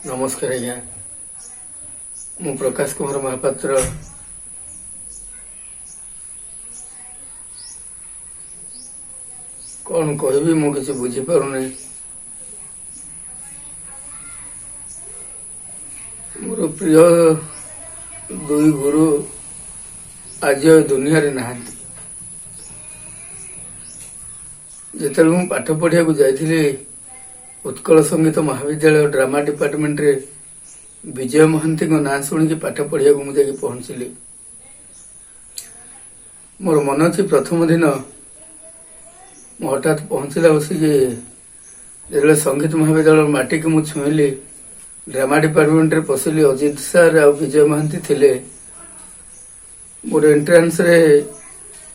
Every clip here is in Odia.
ନମସ୍କାର ଆଜ୍ଞା, ମୁଁ ପ୍ରକାଶ କୁମାର ମହାପାତ୍ର। କଣ କହିବି ମୁଁ କିଛି ବୁଝିପାରୁନି। ମୋର ପ୍ରିୟ ଦୁଇ ଗୁରୁ ଆଜି ଆଉ ଦୁନିଆରେ ନାହାନ୍ତି। ଯେତେବେଳେ ମୁଁ ପାଠ ପଢିବାକୁ ଯାଇଥିଲି ଉତ୍କଳ ସଙ୍ଗୀତ ମହାବିଦ୍ୟାଳୟ ଡ୍ରାମା ଡିପାର୍ଟମେଣ୍ଟରେ, ବିଜୟ ମହାନ୍ତିଙ୍କ ନାଁ ଶୁଣିକି ପାଠ ପଢିବାକୁ ମୁଁ ଯାଇକି ପହଞ୍ଚିଲି। ମୋର ମନେ ଅଛି, ପ୍ରଥମ ଦିନ ମୁଁ ହଠାତ୍ ପହଞ୍ଚିଲା ବସିକି ଯେତେବେଳେ ସଙ୍ଗୀତ ମହାବିଦ୍ୟାଳୟ ମାଟିକୁ ମୁଁ ଛୁଇଁଲି, ଡ୍ରାମା ଡିପାର୍ଟମେଣ୍ଟରେ ପଶିଲି, ଅଜିତ ସାର୍ ଆଉ ବିଜୟ ମହାନ୍ତି ଥିଲେ। ମୋର ଏଣ୍ଟ୍ରାନ୍ସରେ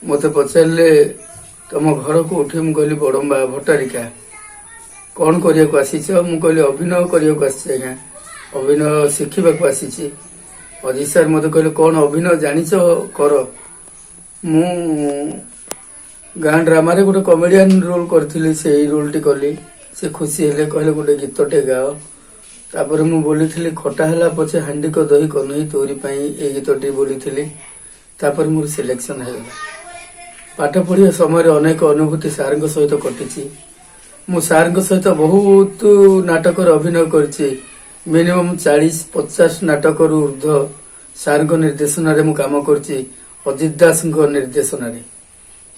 ମୋତେ ପଚାରିଲେ, ତମ ଘର କୋଉଠି? ମୁଁ କହିଲି, ବଡମ୍ବା ଭଟ୍ଟାରିକା। କଣ କରିବାକୁ ଆସିଛ? ମୁଁ କହିଲି, ଅଭିନୟ କରିବାକୁ ଆସିଛି ଆଜ୍ଞା, ଅଭିନୟ ଶିଖିବାକୁ ଆସିଛି। ଅଜିତ ସାର୍ ମୋତେ କହିଲେ, କଣ ଅଭିନୟ ଜାଣିଛ କର? ମୁଁ ଗାଁ ଡ୍ରାମାରେ ଗୋଟେ କମେଡିଆନ ରୋଲ କରିଥିଲି, ସେଇ ରୋଲଟି କଲି। ସେ ଖୁସି ହେଲେ, କହିଲେ, ଗୋଟେ ଗୀତଟେ ଗାଅ। ତାପରେ ମୁଁ ବୋଲିଥିଲି, ଖଟା ହେଲା ପଛେ ହାଣ୍ଡିକ ଦହି କହ୍ନେଇ ତୋରି ପାଇଁ, ଏଇ ଗୀତଟି ବୋଲିଥିଲି। ତାପରେ ମୋର ସିଲେକ୍ସନ ହେଇଗଲା। ପାଠ ପଢିବା ସମୟରେ ଅନେକ ଅନୁଭୂତି ସାରଙ୍କ ସହିତ କଟିଛି। ମୁଁ ସାରଙ୍କ ସହିତ ବହୁତ ନାଟକରେ ଅଭିନୟ କରିଛି। ମିନିମମ୍ 40-50 ନାଟକରୁ ଉର୍ଦ୍ଧ୍ୱ ସାରଙ୍କ ନିର୍ଦ୍ଦେଶନାରେ ମୁଁ କାମ କରିଛି, ଅଜିତ ଦାସଙ୍କ ନିର୍ଦ୍ଦେଶନାରେ।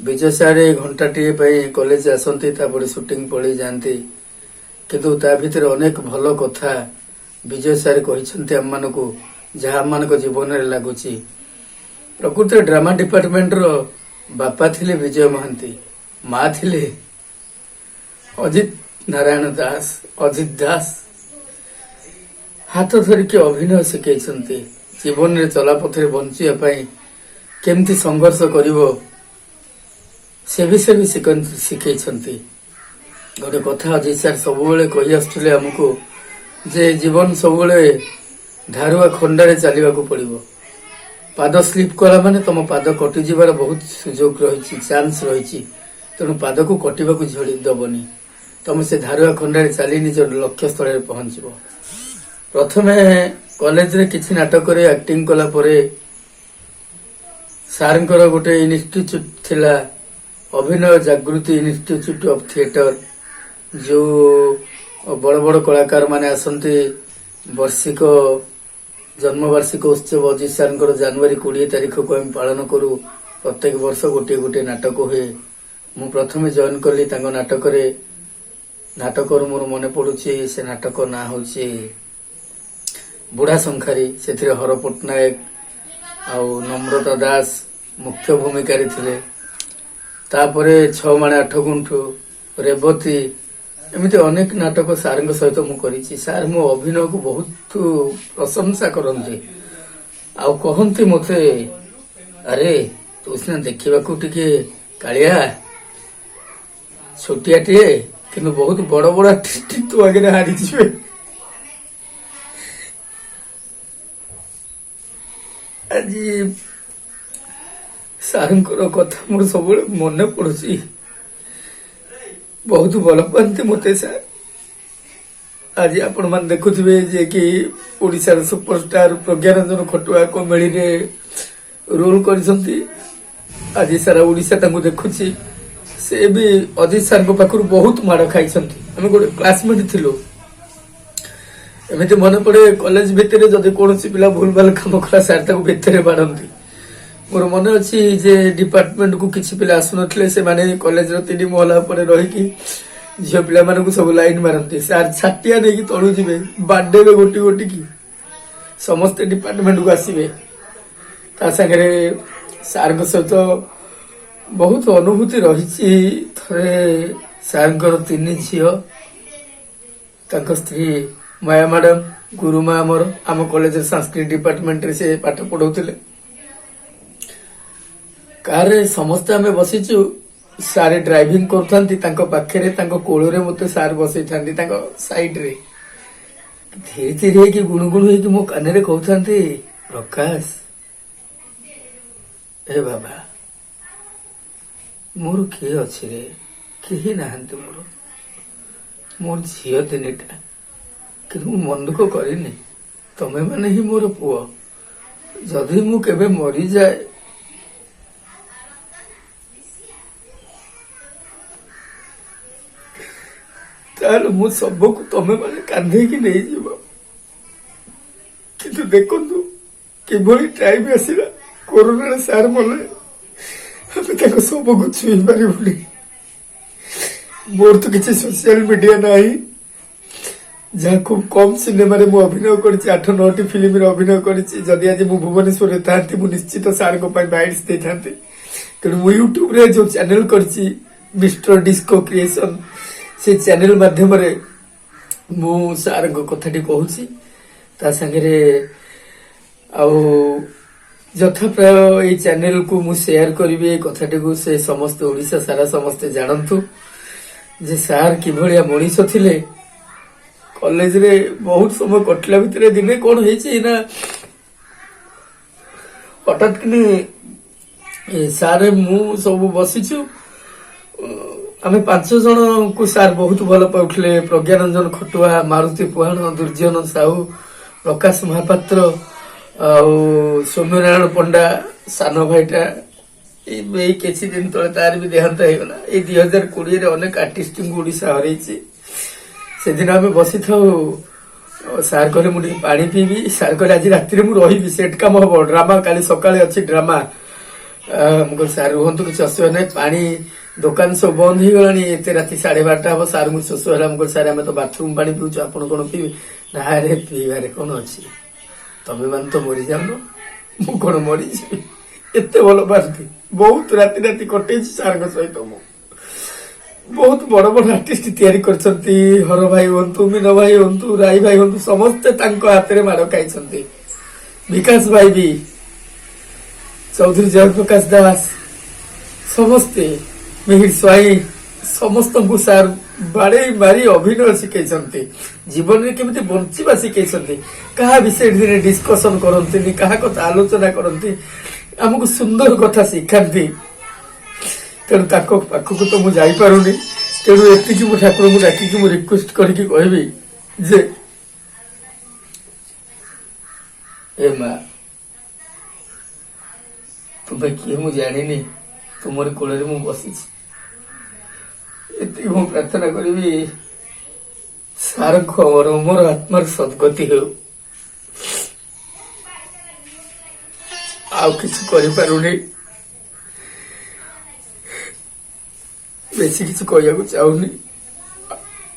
ବିଜୟ ସାର୍ ଘଣ୍ଟାଟିଏ ପାଇଁ କଲେଜ ଆସନ୍ତି, ତାପରେ ସୁଟିଂ ପଳେଇ ଯାଆନ୍ତି। କିନ୍ତୁ ତା ଭିତରେ ଅନେକ ଭଲ କଥା ବିଜୟ ସାର୍ କହିଛନ୍ତି ଆମମାନଙ୍କୁ, ଯାହା ଆମମାନଙ୍କ ଜୀବନରେ ଲାଗୁଛି। ପ୍ରକୃତରେ ଡ୍ରାମା ଡିପାର୍ଟମେଣ୍ଟର ବାପା ଥିଲେ ବିଜୟ ମହାନ୍ତି, ମା ଥିଲେ ଅଜିତ ନାରାୟଣ ଦାସ। ଅଜିତ ଦାସ ହାତ ଧରିକି ଅଭିନୟ ଶିଖେଇଛନ୍ତି। ଜୀବନରେ ଚଲାପଥରେ ବଞ୍ଚିବା ପାଇଁ କେମିତି ସଂଘର୍ଷ କରିବ, ସେ ବିଷୟ ବି ଶିଖେଇଛନ୍ତି। ଗୋଟେ କଥା ଅଜିତ ସାର୍ ସବୁବେଳେ କହି ଆସୁଥିଲେ ଆମକୁ ଯେ ଜୀବନ ସବୁବେଳେ ଧାରୁଆ ଖଣ୍ଡାରେ ଚାଲିବାକୁ ପଡିବ। ପାଦ ସ୍ଲିପ୍ କଲା ମାନେ ତମ ପାଦ କଟିଯିବାର ବହୁତ ସୁଯୋଗ ରହିଛି, ଚାନ୍ସ ରହିଛି। ତେଣୁ ପାଦକୁ କଟିବାକୁ ଝଡ଼ି ଦବନି। ତମେ ସେ ଧାରୁଆ ଖଣ୍ଡାରେ ଚାଲି ନିଜ ଲକ୍ଷ୍ୟସ୍ଥଳରେ ପହଞ୍ଚିବ। ପ୍ରଥମେ କଲେଜରେ କିଛି ନାଟକରେ ଆକ୍ଟିଂ କଲା ପରେ ସାର୍ଙ୍କର ଗୋଟେ ଇନଷ୍ଟିଚ୍ୟୁଟ ଥିଲା, ଅଭିନୟ ଜାଗୃତି ଇନଷ୍ଟିଚ୍ୟୁଟ ଅଫ ଥିଏଟର, ଯୋଉ ବଡ ବଡ କଳାକାର ମାନେ ଆସନ୍ତି। ବର୍ଷିକ ଜନ୍ମବାର୍ଷିକ ଉତ୍ସବ ଅଜିତ ସାର୍ଙ୍କର ଜାନୁଆରୀ 20 ତାରିଖକୁ ଆମେ ପାଳନ କରୁ। ପ୍ରତ୍ୟେକ ବର୍ଷ ଗୋଟିଏ ଗୋଟିଏ ନାଟକ ହୁଏ। ମୁଁ ପ୍ରଥମେ ଜଏନ୍ କଲି ତାଙ୍କ ନାଟକରେ। ନାଟକରୁ ମୋର ମନେ ପଡୁଛି, ସେ ନାଟକ ନାଁ ହଉଛି ବୁଢା ଶଙ୍ଖାରୀ। ସେଥିରେ ହର ପଟ୍ଟନାୟକ ଆଉ ନମ୍ରତା ଦାସ ମୁଖ୍ୟ ଭୂମିକାରେ ଥିଲେ। ତାପରେ ଛଅ ମାଣେ ଆଠ ଗୁଣ୍ଠୁ, ରେବତୀ, ଏମିତି ଅନେକ ନାଟକ ସାର୍ଙ୍କ ସହିତ ମୁଁ କରିଛି। ସାର୍ ମୋ ଅଭିନୟକୁ ବହୁତ ପ୍ରଶଂସା କରନ୍ତି ଆଉ କହନ୍ତି ମତେ, ଆରେ, ତୁ ସିନା ଦେଖିବାକୁ ଟିକେ କାଳିଆ ଛୋଟିଆଟିଏ, କିନ୍ତୁ ବହୁତ ବଡ ବଡ ଆର୍ଟିଷ୍ଟ ତୋ ଆଗରେ ହାରିଯିବେ। ଆଜି ସାର୍ଙ୍କର କଥା ମୋର ସବୁବେଳେ ମନେ ପଡୁଛି। ବହୁତ ଭଲ ପାଆନ୍ତି ମତେ ସାର୍। ଆଜି ଆପଣମାନେ ଦେଖୁଥିବେ ଯେ କି ଓଡ଼ିଶାର ସୁପରଷ୍ଟାର ପ୍ରଜ୍ଞାରଞ୍ଜନ ଖଟୁଆ କମେଡିରେ ରୋଲ କରିଛନ୍ତି। ଆଜି ସାରା ଓଡ଼ିଶା ତାଙ୍କୁ ଦେଖୁଛି। ସେ ବି ଅଜିତ ସାର୍ଙ୍କ ପାଖରୁ ବହୁତ ମାଡ଼ ଖାଇଛନ୍ତି। ଆମେ ଗୋଟେ କ୍ଲାସମେଟ ଥିଲୁ। ଏମିତି ମନେ ପଡେ, କଲେଜ ଭିତରେ ଯଦି କୌଣସି ପିଲା ଭୁଲ ଭାଲ କାମ କଲା, ସାର୍ ତାକୁ ଭିତରେ ବାଡ଼ନ୍ତି। ମୋର ମନେ ଅଛି ଯେ ଡିପାର୍ଟମେଣ୍ଟକୁ କିଛି ପିଲା ଆସୁନଥିଲେ। ସେମାନେ କଲେଜର ତିନି ମହଲା ଉପରେ ରହିକି ଝିଅ ପିଲାମାନଙ୍କୁ ସବୁ ଲାଇନ ମାରନ୍ତି। ସାର୍ ଛାଟିଆ ନେଇକି ତଳୁ ଯିବେ, ବାଡେଇବେ ଗୋଟି ଗୋଟିକି, ସମସ୍ତେ ଡିପାର୍ଟମେଣ୍ଟକୁ ଆସିବେ। ତା ସାଙ୍ଗରେ ସାର୍ଙ୍କ ସହିତ ବହୁତ ଅନୁଭୂତି ରହିଛି। ଥରେ ସାର୍ଙ୍କର ତିନି ଝିଅ, ତାଙ୍କ ସ୍ତ୍ରୀ ମାୟା ମ୍ୟାଡାମ, ଗୁରୁମା ଆମର, ଆମ କଲେଜର ସାଂସ୍କ୍ରିଟ ଡିପାର୍ଟମେଣ୍ଟରେ ସେ ପାଠ ପଢଉଥିଲେ। କାରରେ ସମସ୍ତେ ଆମେ ବସିଛୁ, ସାର୍ ଡ୍ରାଇଭିଂ କରୁଥାନ୍ତି। ତାଙ୍କ ପାଖରେ, ତାଙ୍କ କୋଳରେ ମତେ ସାର୍ ବସେଇଥାନ୍ତି। ତାଙ୍କ ସାଇଡରେ ଧୀରେ ଧୀରେ ହେଇକି, ଗୁଣୁ ଗୁଣୁ ହେଇକି ମୋ କାନରେ କହୁଥାନ୍ତି, ପ୍ରକାଶ, ଏ ବାବା, ମୋର କିଏ ଅଛି ରେ? କେହି ନାହାନ୍ତି ମୋର। ମୋର ଝିଅ ତିନିଟା, କିନ୍ତୁ ମୁଁ ମନ ଦୁଃଖ କରିନି। ତମେ ମାନେ ହିଁ ମୋର ପୁଅ। ଯଦି ମୁଁ କେବେ ମରିଯାଏ, ତାହେଲେ ମୁଁ ସବୁକୁ ତମେ ମାନେ କାନ୍ଧେଇକି ନେଇଯିବ। କିନ୍ତୁ ଦେଖନ୍ତୁ କିଭଳି ଟାଇମ ଆସିଲା, କରୋନାରେ ସାର୍ ମଲେ, ଆମେ ତାଙ୍କ ଶବକୁ ଛୁଇଁ ପାରିବୁନି। ମୋର ତ କିଛି ସୋସିଆଲ ମିଡିଆ ନାହିଁ, ଯାହା ଖୁବ୍ କମ୍ ସିନେମାରେ ମୁଁ ଅଭିନୟ କରିଛି, 8-9ଟି ଫିଲ୍ମରେ ଅଭିନୟ କରିଛି। ଯଦି ଆଜି ମୁଁ ଭୁବନେଶ୍ୱରରେ ଥାନ୍ତି, ମୁଁ ନିଶ୍ଚିତ ସାର୍ଙ୍କ ପାଇଁ ବାଇଟ୍ସ ଦେଇଥାନ୍ତି। ତେଣୁ ମୁଁ ୟୁଟ୍ୟୁବରେ ଯୋଉ ଚ୍ୟାନେଲ କରିଛି, ମିଷ୍ଟର ଡିସ୍କୋ କ୍ରିଏସନ, ସେ ଚ୍ୟାନେଲ ମାଧ୍ୟମରେ ମୁଁ ସାର୍ଙ୍କ କଥାଟି କହୁଛି। ତା ସାଙ୍ଗରେ ଆଉ ଯଥାପ୍ରାୟ ଏଇ ଚ୍ୟାନେଲକୁ ମୁଁ ସେୟାର କରିବି। ଏଇ କଥାଟିକୁ ସେ ସମସ୍ତେ, ଓଡ଼ିଶା ସାରା ସମସ୍ତେ ଜାଣନ୍ତୁ ଯେ ସାର୍ କିଭଳିଆ ମଣିଷ ଥିଲେ। କଲେଜରେ ବହୁତ ସମୟ କଟିଲା ଭିତରେ ଦିନେ କଣ ହେଇଛି ନା, ହଠାତ୍ କିନି ସାର୍ ମୁଁ ସବୁ ବସିଛୁ। ଆମେ 5 ଜଣଙ୍କୁ ସାର୍ ବହୁତ ଭଲ ପାଉଥିଲେ: ପ୍ରଜ୍ଞାରଞ୍ଜନ ଖଟୁଆ, ମାରୁତି ପୁହାଣ, ଦୁର୍ଯ୍ୟୋଧନ ସାହୁ, ପ୍ରକାଶ ମହାପାତ୍ର ଆଉ ସୌମ୍ୟନାରାୟଣ ପଣ୍ଡା। ସାନ ଭାଇଟା ଏଇ କିଛି ଦିନ ତଳେ ତାର ବି ଦେହାନ୍ତ ହେଇଗଲା। ଏଇ 2020ରେ ଅନେକ ଆର୍ଟିଷ୍ଟଙ୍କୁ ଓଡ଼ିଶା ହରେଇଛି। ସେଦିନ ଆମେ ବସିଥାଉ। ସାର୍ କହିଲେ, "ମୁଁ ଟିକେ ପାଣି ପିଇବି।" ସାର୍ କହିଲେ, "ଆଜି ରାତିରେ ମୁଁ ରହିବି, ସେଟ୍ କାମ ହବ, ଡ୍ରାମା କାଲି ସକାଳେ ଅଛି ଡ୍ରାମା।" ମୁଁ କହିଲି, "ସାର୍ ରୁହନ୍ତୁ, କିଛି ଅସୁବିଧା ନାହିଁ।" ପାଣି ଦୋକାନ ସବୁ ବନ୍ଦ ହେଇଗଲାଣି, ଏତେ ରାତି 12:30 ହବ। ସାର୍ଙ୍କୁ ଶୋଷ ହେଲା। ମୁଁ କହିଲି, "ସାର୍, ଆମେ ତ ବାଥରୁମ ପାଣି ପିଉଛୁ, ଆପଣ କଣ ପିଇବେ?" "ନା ରେ, ପିଇବାରେ କଣ ଅଛି? ତମେ ମାନେ ତ ମରିଯାଉନ, ମୁଁ କଣ ମରିଯିବି?" ଏତେ ଭଲ ପାଆନ୍ତି। ବହୁତ ରାତି ରାତି କଟେଇଛି ସାର୍ଙ୍କ ସହିତ ମୁଁ। ବହୁତ ବଡ ବଡ ଆର୍ଟିଷ୍ଟ ତିଆରି କରିଛନ୍ତି। ହର ଭାଇ ହୁଅନ୍ତୁ, ମୀନ ଭାଇ ହୁଅନ୍ତୁ, ରାଇ ଭାଇ ହୁଅନ୍ତୁ, ସମସ୍ତେ ତାଙ୍କ ହାତରେ ମାଡ଼ ଖାଇଛନ୍ତି। ବିକାଶ ଭାଇ ବି, ଚୌଧୁରୀ ଜୟପ୍ରକାଶ ଦାସ, ସମସ୍ତେ, ମିହିର ସ୍ୱାଇଁ, ସମସ୍ତଙ୍କୁ ସାର୍ ବାଡେଇ ମାରି ଅଭିନୟ ଶିଖେଇଛନ୍ତି, ଜୀବନରେ କେମିତି ବଞ୍ଚିବା ଶିଖେଇଛନ୍ତି। କାହା ବିଷୟରେ ଦିନେ ଡିସ୍କସନ କରନ୍ତିନି, କାହା କଥା ଆଲୋଚନା କରନ୍ତି, ଆମକୁ ସୁନ୍ଦର କଥା ଶିଖାନ୍ତି। ତେଣୁ ତାଙ୍କ ପାଖକୁ ତ ମୁଁ ଯାଇପାରୁନି। ତେଣୁ ଏତିକି ମୁଁ ଠାକୁରଙ୍କୁ ଡାକିକି ମୁଁ ରିକ୍ୱେଷ୍ଟ କରିକି କହିବି ଯେ ଏ ମା, ତୁମେ କିଏ ମୁଁ ଜାଣିନି, ତୁମରି କୋଳରେ ମୁଁ ବସିଛି। ଏତିକି ମୁଁ ପ୍ରାର୍ଥନା କରିବି, ସାରଙ୍କ ଅମର ଆତ୍ମାର ସଦ୍ଗତି ହେଉ। ଆଉ କିଛି କରିପାରୁନି, ବେଶୀ କିଛି କହିବାକୁ ଚାହୁଁନି।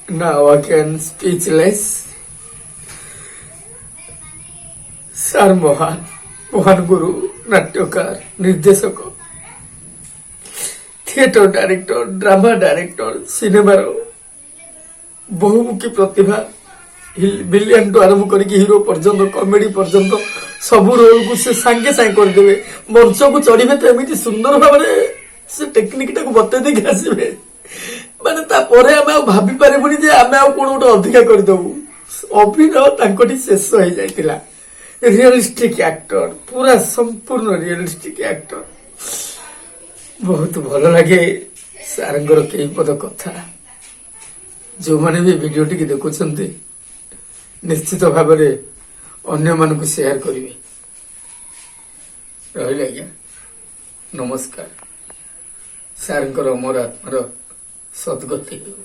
Now I can speechless. Sir ମହାନ, ମହାନ ଗୁରୁ, ନାଟ୍ୟକାର, ନିର୍ଦ୍ଦେଶକ, ଥିଏଟର ଡାଇରେକ୍ଟର, ଡ୍ରାମା ଡାଇରେକ୍ଟର, ସିନେମାର ବହୁମୁଖୀ ପ୍ରତିଭା। ଭିଲିଆନଠୁ ଆରମ୍ଭ କରିକି ହିରୋ ପର୍ଯ୍ୟନ୍ତ, କମେଡି ପର୍ଯ୍ୟନ୍ତ, ସବୁ ରୋଲକୁ ସେ ସାଙ୍ଗେ ସାଙ୍ଗେ କରିଦେବେ। ମଞ୍ଚକୁ ଚଢିବେ ତ ଏମିତି ସୁନ୍ଦର ଭାବରେ ସେ ଟେକ୍ନିକଟାକୁ ବତେଇ ଦେଇକି ଆସିବେ, ମାନେ ତାପରେ ଆମେ ଆଉ ଭାବି ପାରିବୁନି ଯେ ଆମେ ଆଉ କଣ ଗୋଟେ ଅଧିକା କରିଦବୁ। ଅଭିନୟ ତାଙ୍କଠି ଶେଷ ହେଇଯାଇଥିଲା। ରିଅଲିଷ୍ଟିକ ଆକ୍ଟର, ପୁରା ସମ୍ପୂର୍ଣ୍ଣ ରିଅଲିଷ୍ଟିକ ଆକ୍ଟର। ବହୁତ ଭଲ ଲାଗେ ସାରଙ୍କର କେଇ ପଦ କଥା। ଯୋଉମାନେ ବି ଭିଡିଓଟିକି ଦେଖୁଛନ୍ତି, ନିଶ୍ଚିତ ଭାବରେ ଅନ୍ୟମାନଙ୍କୁ ସେୟାର କରିବେ। ରହିଲେ ଆଜ୍ଞା, ନମସ୍କାର। ସାରଙ୍କର ଅମର ଆତ୍ମାର ସଦ୍ଗତି ହେଉ।